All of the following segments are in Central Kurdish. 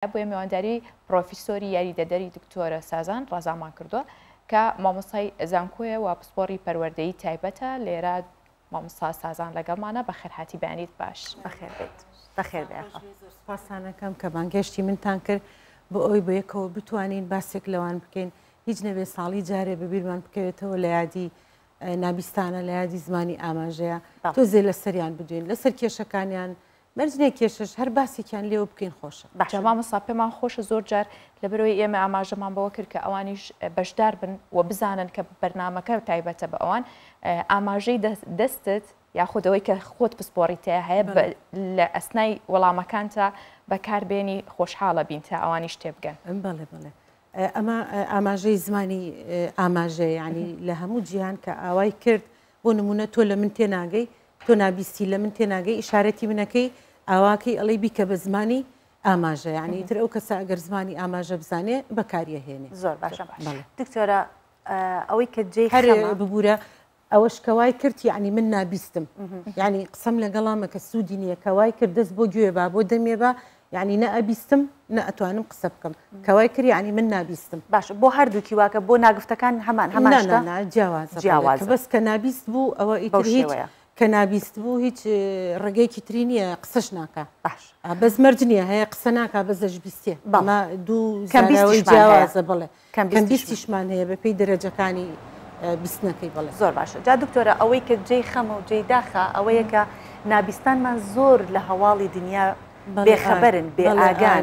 بۆیە میوانداری پڕۆفیسۆری یاریدەدەری دکتۆرە سازان ڕەزامان کردووە کە مامۆستای زانکۆیە و پسپۆڕی پەروەردەیی تایبەتە. لێرە مامۆستا سازان لەگەڵمانە، بەخێرهاتی بەیانیت باش. بەخێر بێیت. بەخێر بێ ئاخە. زۆر سوپاستان ئەکەم کە بانگهێشتی منتان کرد بۆ ئەوەی بە یەکەوە بتوانین باسێک لەوان بکەین، هیچ نەبێ ساڵی جارێ بە بیرمان بکەوێتەوە لە یادی نابیستانە، لە یادی زمانی ئاماژەیە، تۆزێ لەسەریان بدوێین، لەسەر کێشەکانیان، مەرج نیە کێشەش هەر باسێکیان لێوە بکەین خۆشە. باشە مامۆستا پێمان خۆشە زۆر جار لەبەرئەوەی ئێمە ئاماژەمان بەوە کرد کە ئەوانیش بەشدار بن و بزانن کە بەرنامەکە تایبەتە بە ئەوان ئاماژەی دەستت یاخود ئەوەی کە خۆت پسپۆڕی تیا هەیە لە ئەسنای وەڵامەکانتا بەکاربێنی خۆشحاڵە بین تا ئەوانیش تێبگەن. بەڵێ بەڵێ ئەمە ئاماژەی زمانی ئاماژەیە یانی لە هەموو جیهان کە ئاوای کرد بۆ نموونە تۆ لە من تێناگەی، تۆ نابیستی لە من تێناگەی، ئیشارەتی منەکەی ئاواکەی ئەڵێی بیکە بە زمانی ئاماژە، یانی ئیتر ئەو کەسە ئەگەر زمانی ئاماژە بزانێ بەکاری ئەهێنێ. زۆر باشە دکتۆرە ئەوەی کە جێی هەر ببوورە ئەوەش کە وای کرد یانی من نابیستم یانی قسەم لەگەڵا مەکە سوودی نییە کە وای کرد دەست بۆ گوێ با بۆ دەمێ با یانی نە ئەبیستم نە ئەتوانم قسە بکەم کەوای کرد یانی من نابیستم. باشە بۆ هەردووکی واکە بۆ ناگفتەکان هەمان هەمان شتە؟ نا نا نا جیاوازە جیاوازە بەس کە نابیست بوو ئەوە ئیتر هیچ کە نابیست بوو هیچ ڕێگەیەکی تری نییە قسەش ناکا باش بەس مەرج نییە هەیە قسە ناکا بەس دەشبیستێ بەڵێ دوو زاراوەی جیاوازە بەڵێ کەم بیستیشمان هەیە بە پێی دەرەجەکانی بیستنەکەی بەڵێ. زۆر باشە جا دکتۆرە ئەوەی کە جێی خەمە و جێی داخە ئەوەیە کە نابیستانمان زۆر لە هەواڵی دنیا بێ خەبەرن بێ ئاگان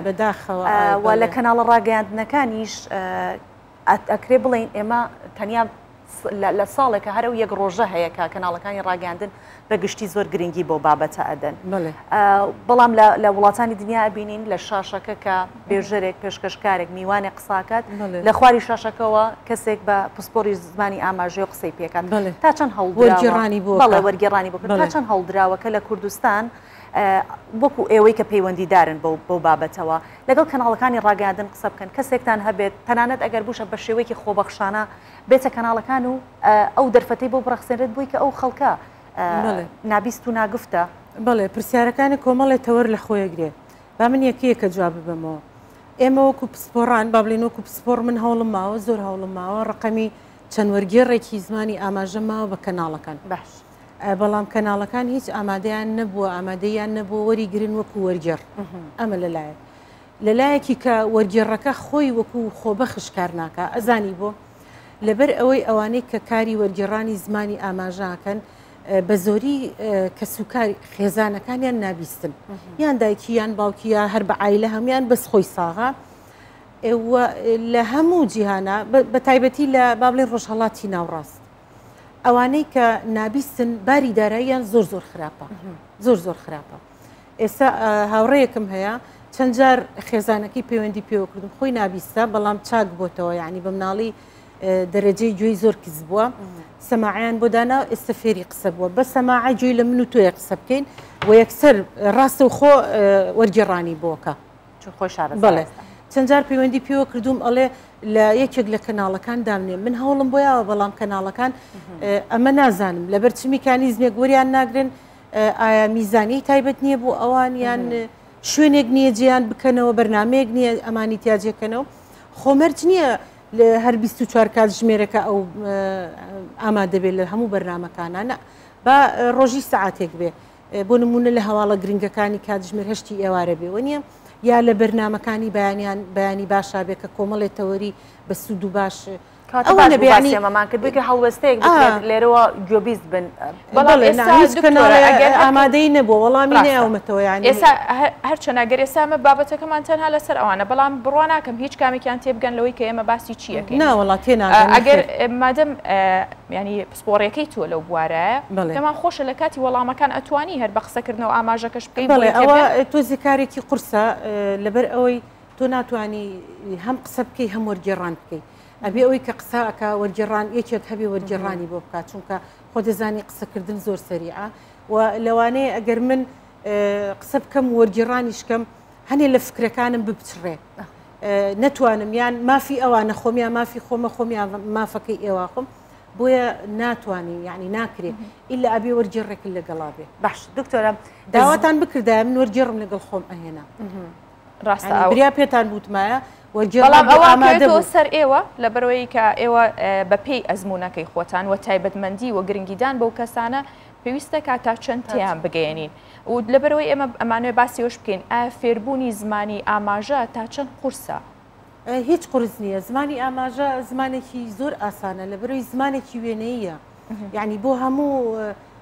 و لە کەناڵە ڕاگەیاندنەکانیش ئەکرێ بڵێین ئێمە تەنیا لە ساڵێکە هەر ئەو یەک ڕۆژە هەیە کە کەناڵەکانی ڕاگەیاندن بە گشتی زۆر گرنگی بۆ بابەتە ئەدەن بەڵام لە وڵاتانی دنیا ئەبینین لە شاشەکە کە بێژەرێک پێشکەشکارێک میوانێک قساکات لە خواری شاشەکەەوە کەسێک بە پسپۆری زمانی ئاماژەی و قسەی پێکات تا چەند هەوڵگەڕانی بۆ بەڵێ وەرگێڕانی بۆ تا چەند هەوڵدراوە کە لە کوردستان وەکو ئێوەی کە پەیوەندیدارن بەو بابەتەوە لەگەڵ کەناڵەکانی ڕاگەیاندن قسە بکەن کەسێکتان هەبێت تەنانەت ئەگەر بووشە بە شێوەیەکی خۆبەخشانە بێتە کەناڵەکان و ئەو دەرفەتەی بۆ بڕەخسێنرێت بۆی کە ئەو خەڵکە نابیست و ناگفتە. بەڵێ پرسیارەکانی کۆمەڵێ تەوەر لە خۆیەگرێ با من یەکە یەکە جواب ببەمەوە. ئێمە وەکو پسپۆڕان با بڵێین وەکو پسپۆڕ من هەوڵم ماوە زۆر هەوڵم ماوە ڕەقەمی چەند وەرگێڕێکی زمانی ئاماژەم ماوە بە کەناڵەکان. باش. بەڵام کەناڵەکان هیچ ئامادەیان نەبووە ئامادەیان نەبووە وەری گرن وەکو وەرگێڕ ئەمە لەلایەک. لەلایەکی کە وەرگێڕەکە خۆی وەکو خۆبەخش کار ناکا ئەزانی بۆ؟ لەبەر ئەوەی ئەوانەی کە کاری وەرگێڕانی زمانی ئاماژە ئەکەن بە زۆری کەسوکاری خێزانەکانیان نابیستن یان دایکی یان باوکی یا هەر بە عایلە هەموان بەس خۆی ساغە لە هەموو جیهانە بە تایبەتی لە با بڵێن ڕۆژهەڵاتی ناوڕاست ئەوانەی کە نابیستن باری داراییان زۆر زۆر خراپە زۆر زۆر خراپە ئێستا هاوڕێیەکم هەیە چەند جار خێزانەکەی پەیوەندی پێوە کردم خۆی نابیستە بەڵام چاک بۆتەوە یعنی بە مناڵی دەرەجەی گوێی زۆر کز بووە سەماعیان بۆ دانا ئێستا فێری قسە بووە بە سەماعە گوێی لە من و تۆیە قسە بکەین و یەکسەر ڕاستە و خۆ وەرگێڕانی بۆکە چون خۆی شارەزا بەڵێ چەند جار پەیوەندی پێوە کردووم ئەڵێ لە یەکێک لە کەناڵەکان دامنێ من هەوڵم بۆ یاوە بەڵام کەناڵەکان ئەمە نازانم لەبەر چ میکانیزمێک وەریان ناگرن ئایا میزانیەی تایبەت نییە بۆ ئەوان یان شوێنێک نییە جێیان بکەنەوە بەرنمەیەک نییە ئەمانی تیا جێکەنەوە خۆ مەرج نییە هەر 24 کاتژمێرەکە ئەو ئامادە بێت لە هەموو بەرنمەکانە نە با ڕۆژی سەعاتێک بێ بۆ نمونە لە هەواڵە گرنگەکانی کاتژمێر هەشتی ئێوارە بێ وەنیە یا لە بەرنمەکانی بەیانیان بەیانی باشا بێ کە کۆمەڵێ تەوەری بە سوود و باش ئەوە نەبێ یانی ئەمەمان کرد بکە هەڵوێستەیەک بکرێت لێرەوە گوێبیست بن. بەڵام ئێستا دکتۆرە ئەگەر ئامادەی نەبووە وەڵامی نەیاومەتەوە یانی. ئێستا هەرچەند ئەگەر ئێستا ئەمە بابەتەکەمان تەنها لەسەر ئەوانە بەڵام بڕوا ناکەم هیچ کامێکیان تێبگەن لەوەی کە ئێمە باسی چی ئەکەین. نا وەڵا تێناگەن. ئەگەر مادەم یانی پسپۆڕیەکەی تۆ لەو بوارایە پێمان خۆشە لە کاتی وەڵامەکان ئەتوانی هەر بە قسەکردنەوە ئاماژەکەش بکەی. بەڵێ ئەوە تۆزێ کارێکی قورسە لەبەر ئەوەی تۆ ناتوانی هەم قسە بکەی هەم وەرگێڕان بکەی ئەبێ ئەوەی کە قسە ئەکا وەرگێڕان یەکێک هەبێ وەرگێڕانی بۆ بکات چونکە خۆ دەزانی قسەکردن زۆر سەریعە و لەوانەیە ئەگەر من قسە بکەم وەرگێڕانیش کەم هەنێ لە فکرەکانم بپچڕێ نەتوانم یان مافی ئەوانە خۆم یا مافی خۆمە خۆم یا مافەکەی ئێوە خۆم بۆیە ناتوانین یعنی ناکرێ ئیلا ئەبێ وەرگێڕێکت لەگەڵا بێ باش دکتۆرە داواتان بکردایە من وەرگێڕم لەگەڵ خۆم ئەهێنا. ڕاستە بریا پێتان بوتمایە بەڵام ئەوە ئامادەوە سەر ئێوە لەبەرەوەی کە ئێوە بەپێی ئەزمونونەکەی خۆتان و تایبەتمەندی و گرنگیدان بەو کەسانە پێویستە کا تا چەند تیان بگەێنین و لەبەرەوەی ئێمە ئەمانوێ باسی وەش بکەین ئایا فێربوونی زمانی ئاماژە تا چەند قورسە؟ هیچ قورس نییە زمانی ئاماژە زمانێکی زۆر ئاسانە لەبەرەوەی زمانێکی وێنەیە یعنی بۆ هەموو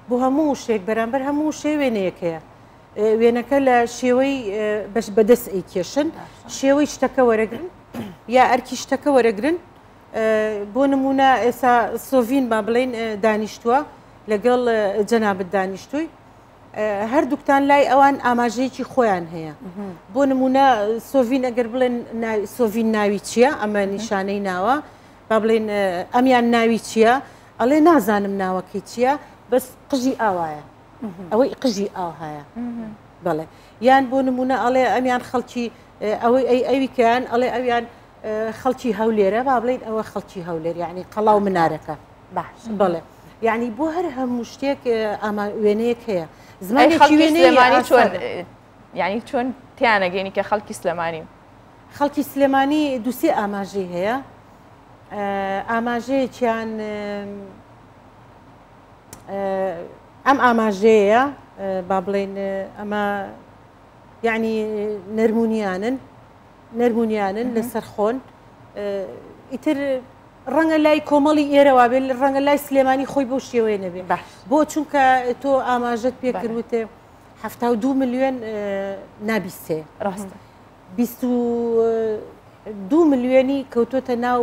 بۆ هەموو شتێک بەرامبەر هەموو شێ وێنەیەکەیە وێنەکە لە شێوەی بەش بەدەست ئەیکێشن شێوەی شتەکە وەرەگرن یا ئەرکی شتەکە وەرەگرن بۆ نمونە ئێسا سۆڤین با بڵین دانیشتووە لەگەڵ جەنابت دانیشتووی هەردووکتان لای ئەوان ئاماژەیەکی خۆیان هەیە بۆ نمونە سۆڤین ئەگەر بڵێن سۆڤین ناوی چییە ئەمە نیشانەی ناوە با بڵێن ئەمیان ناوی چییە ئەڵێ نازانم ناوەکەی چییە بەس قژی ئاوایە ئەوەی قژی ئاوهایە بەڵێ یان بۆ نمونە ئەڵێ ئەمیان خەڵکی ئەوەی ئەی ئەویکەیان ئەڵێ ئەویان خەڵکی هەولێرە با بڵین ئەوە خەڵکی هەولێر یعنی قەڵاو منارەکە باش بەڵێ یعنی بۆ هەر هەموو شتێک ئاما وێنەیەک هەیە زمانی سلێمانی چۆن یعنی چۆن تیانەگەینی کە خەڵکی سلێمانی خەڵکی سلێمانی دووسێ ئاماژەی هەیە ئاماژەیەکیان ئەم ئاماژەیە با بڵێن ئەمە یعنی نەرمونیانن نەرمونیانن لەسەر خۆن ئیتر ڕەنگە لای کۆمەڵی ئێرەوا بێت ڕەنگە لای سلێمانی خۆی بەو شێوەیە نەبێ بۆ چونکە تۆ ئاماژەت پێکرد وتێ 72 ملیۆن نابیستێ ڕاستە 22 ملیۆنی کەوتۆتە ناو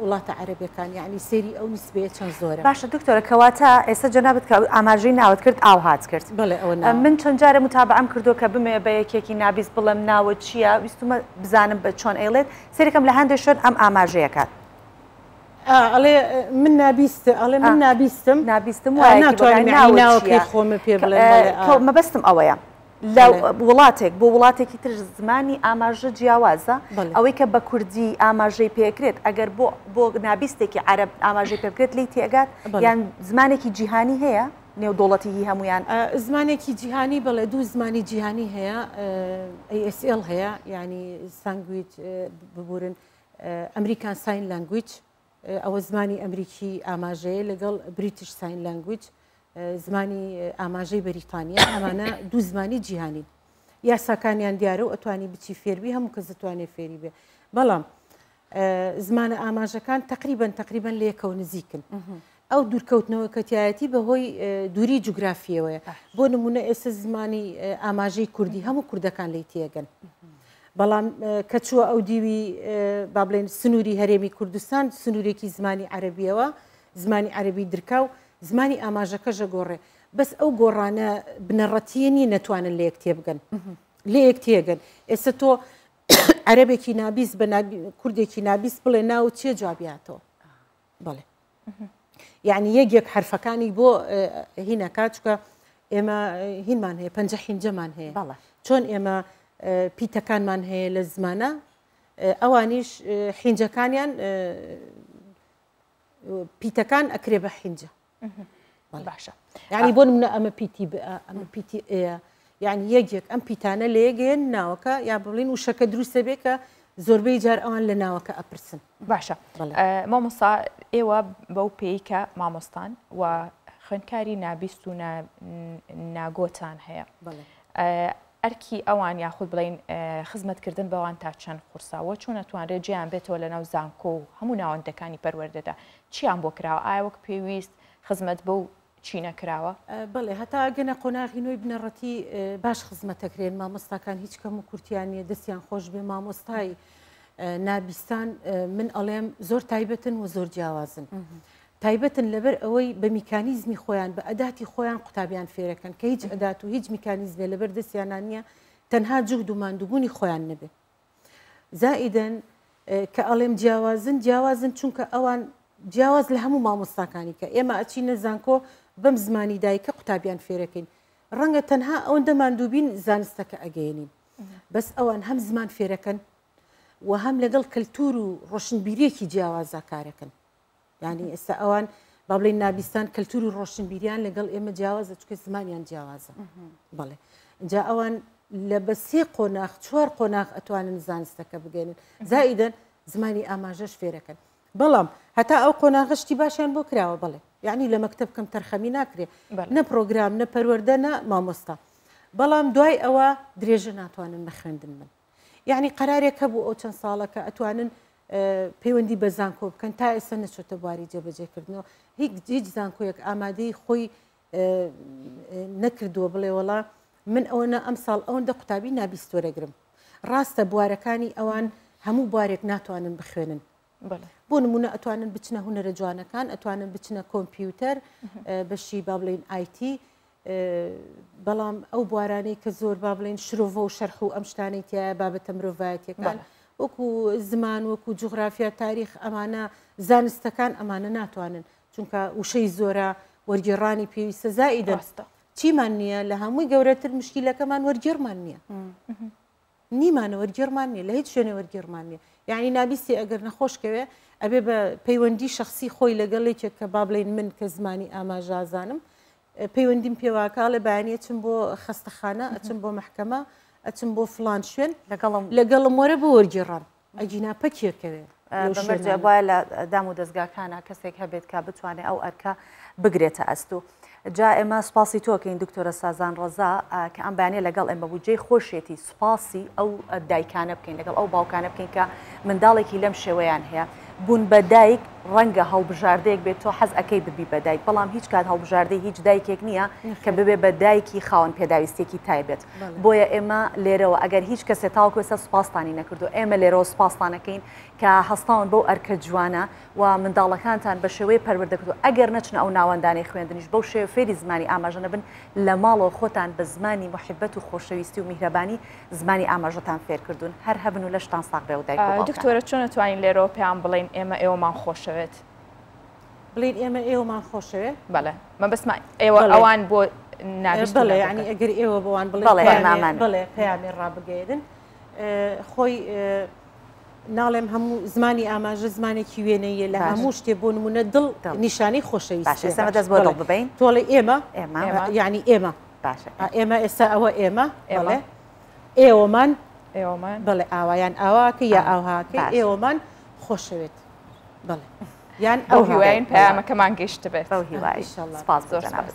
وڵاتە عەرەبیەکان یعنی سەیری ئەو نیسبەیە چەند زۆرە. باشە دکتۆرە کەواتە ئێستا جەنابت کە ئاماژەی ناوت کرد ئاوهات کرد بەڵێ ئەوە ناوە. من چەند جارێ متابەعەم کردووە کە بمەوێ بە یەکێکی نابیست بڵێم ناوت چییە ویستومە بزانم بە چۆن ئەیڵێت سەیرەکەم لە هەندێ شوێن ئەم ئاماژەیە کات. ئا ئەڵێ من نابیست ئەڵێ من نابیستم نابیستم وایە ناتوانم یعنی ناوەکەی خۆمە پێ بڵێم بەڵێ ئا. مەبەستم ئەوەیە لە وڵاتێک بۆ وڵاتێکی تر زمانی ئاماژە جیاوازە ئەوەی کە بە کوردی ئاماژەی پێکرێت ئەگەر بۆ بۆ نابیستێکی عەرەب ئاماژەی پێ بکرێت لێی تێگات یان زمانێکی جیهانی هەیە نێودوڵەتی هی هەمویان زمانێکی جیهانی بەڵێ دوو زمانی جیهانی هەیە ASL هەیە یعنی سانگویج ببورن American Sign Language ئەوە زمانی ئەمریکی ئاماژەیە لەگەڵ British Sign Language زمانی ئاماژەی بەریتانیا ئەمانە دوو زمانی جیهانین یاساکانیان دیارە و ئەتوانی بچی فێربی هەموو کەس دەتوانێت فێری بێ بەڵام زمانە ئاماژەکان تقریبن تقریبن لە یەکەوە نزیکن ئەو دوورکەوتنەوە کەتایەتی بەهۆی دووری جوگرافیەوەیە بۆ نمونە ئێستا زمانی ئاماژەی کوردی هەموو کوردەکان لی تێگەن بەڵام کە چووە ئەو دیوی با بڵێن سنووری هەرێمی کوردستان سنوورێکی زمانی عەرەبیەوە زمانی عەرەبی درکا و زمانی ئاماژەکەش ئەگۆڕێ بەس ئەو گۆڕانە بنەڕەتیە نییە نەتوانن لە یەک تێبگەن لە یەک تێگەن ئێستا تۆ عەرەبێکی نابیست بە کوردێکی نابیست بڵێ ناو چیە جوابیاتەوە بەڵێ یعنی یەک یەک حرفەکانی بۆ هینەکە چکە ئێمە هینمان هەیە پەنجە حینجەمان هەیە چۆن ئێمە پیتەکانمان هەیە لە زمانە ئەوانیش حینجەکانیان پیتەکان ئەکرێ بە حینجە باشە یعنی بۆ منە ئەمە پیتی ئەمە پیتی ئەیە یعنی یەک یەک ئەم پیتانە لە یەگەیەن ناوەکە یا بڵین وشەکە دروستە بێ کە زۆربەی جار ئەوان لە ناوەکە ئەپرسن باشە مامۆستا ئێوە بەو پێی کە مامۆستان و خوێندکاری نابیست و ناگۆتان هەیە ئەرکی ئەوان یاخود بڵین خزمەتکردن بەوان تا چەند قورسە وە چۆن ئەتوانرێت جێیان بێتەوە لەناو زانکۆ و هەموو ناوەندەکانی پەروەردەدا چیان بۆ کراوە ئایا وەک پێویست خزمەت بەو چینە کراوە؟ بەڵێ هەتا ئەگەنە قۆناغی نوێی بنەڕەتی باش خزمەتەکرێن مامۆستاکان هیچ کەم و کورتیان نییە دەستیان خۆش بێ مامۆستای نابیستان من ئەڵێم زۆر تایبەتن و زۆر جیاوازن. تایبەتن لەبەر ئەوەی بە میکانیزمی خۆیان بە ئەداتی خۆیان قوتابیان فێرەکەن کە هیچ ئەدات و هیچ میکانیزمێ لەبەر دەستیانان نییە تەنها جوهد و ماندووبوونی خۆیان نەبێ. زائیدەن کە ئەڵێم جیاوازن جیاوازن چونکە ئەوان جیاواز لە هەموو مامۆستاکانی کە ئێمە ئەچینە زانکۆ بەم زمانی دایکە قوتابیان فێرەکەین ڕەنگە تەنها ئەوەندە ماندووبین زانستەکە ئەگەیەنین بەس ئەوان هەم زمان فێرەکەن و هەم لەگەڵ کەلتور و ڕۆشنبیریەکی جیاوازا کارەکەن یعنی ئێستا ئەوان با بڵێین نابیستان کەلتور و ڕۆشنبیریان لەگەڵ ئێمە جیاوازە چونکە زمانیان جیاوازە بەڵێ جا ئەوان لە بە سێ قۆناغ چوار قۆناغ ئەتوانن زانستەکە بگەێنن زائیدەن زمانی ئاماژەش فێرەکەن بەڵام هەتا ئەو قۆناغە شتی باشیان بۆ کراوە بەڵێ یعنی لە مەکتەب کەم تەرخەمی ناکرێ نە پرۆگرام نە پەروەردە نە مامۆستا بەڵام دوای ئەوە درێژە ناتوانن بە خوێندن بن یعنی قەرارێک هەبوو ئەو چەند ساڵە کە ئەتوانن پەیوەندی بە زانکۆ بکەن تا ئێستا نەچۆتە بواری جێبەجێکردنەوە هیچ زانکۆیەک ئامادەی خۆی نەکردووە بڵێ وەڵا من ئەوەنە ئەمساڵ ئەوەندە قوتابی نابیست وەرەگرم ڕاستە بوارەکانی ئەوان هەموو بوارێک ناتوانن بخوێنن بۆ نمونە ئەتوانن بچنە هونەرە جوانەکان ئەتوانن بچنە کۆمپیوتەر بەشی با بڵین ئایتی بەڵام ئەو بوارانەی کە زۆر با بڵین شرۆڤە و شەرح و ئەم شتانەی تایە بابەتە مرۆڤایەتەکان وەکو زمان وەکو جوغرافیا تاریخ ئەمانە زانستەکان ئەمانە ناتوانن چونکە وشەی زۆرە وەرگێڕانی پێویستە زائیدەن چیمان نییە لە هەمووی گەورەتر مشکیلەکەمان وەرگێڕمان نییە نیمانە وەرگێڕمان نییە لە هیچ شوێنێ وەرگێڕمان نییە یعنی نابیستی ئەگەر نەخۆش کەوێ ئەبێ بە پەیوەندی شخصی خۆی لەگەڵ یەکێک کە با بڵین من کە زمانی ئاماژازانم پەیوەندیم پێواکاڵێ بەیانی ئەچم بۆ خەستەخانە ئەچم بۆ محکەمە ئەچم بۆ فلان شوێن لەگەڵم لەگەڵم وەرە بۆ وەرگێڕان ئەگینا پەکیەکەوێ. بە مەرجێ وایە لە دام و دەزگاکانا کەسێک هەبێت کە بتوانێت ئەو ئەرکە بگرێتە ئەستوو. جا ئێمە سوپاسی تۆکەین دکتۆرە سازان ڕەزا کە ئەم بەیانە لەگەڵ ئێمە بوو جێی خۆشیەتی سوپاسی ئەو دایکانە بکەین لەگەڵ ئەو باوکانە بکەین کە منداڵێکی لەم شێوەیان هەیە بوون بە دایک ڕەنگە هەڵبژاردەیەک بێت تۆ حەز ئەکەی ببی بە دایک بەڵام هیچ کات هەڵبژاردەی هیچ دایکێک نییە کە ببێ بە دایکی خاوەن پێداویستێکی تایبەت بۆیە ئێمە لێرەوە ئەگەر هیچ کەسێ تاوەکو ئێستا سوپاستانی نەکردو ئێمە لێرەوە سوپاستانەکەین کە هەستاون بەو ئەرکە جوانە و منداڵەکانتان بە شێوەیە پەروەردە کردو ئەگەر نەچنە ئەو ناوەندانەی خوێندنیش بەو شێوە فێری زمانی ئاماژە نەبن لە ماڵەوە خۆتان بە زمانی موحیبەت و خۆشەویستی و میهرەبانی زمانی ئاماژەتان فێر کردوون هەر هەبن و لەشتان ساغ بێ و دایک و باوکان. دکتۆرە چۆن ئەتوانین لێرەوە پێیان بڵێین ئێمە ئێوەمان خۆشەوێت؟ بڵێین ئێمە ئێوەمان خۆشەوێ؟ بەڵێ مەبەستمان ئێوە ئەوان بۆ نابیست بەڵێ یعنی ئەگەر ئێوە بەوان بڵێ بەڵێ پەیامی ڕابگەیەنن خۆی ناڵێم هەموو زمانی ئاماژە زمانێکی وێنەیە لە هەموو شتێ بۆ نمونە دڵ نیشانەی خۆشەویستی دەست بۆ دڵ ببین تۆڵی ئێمە یعنی ئێمە باشە ئێمە ئێستا ئەوە ئێمە ئێڵێ ئێوەمان ئێوەمان بڵێ ئاوایان ئاواکە یا ئاوهاکە ئێوەمان خۆشەوێت بەڵێ یان ئەو هیواین پەیامەکەمان گەیشتبێت بەو هیوای سپاس زۆر سپاس.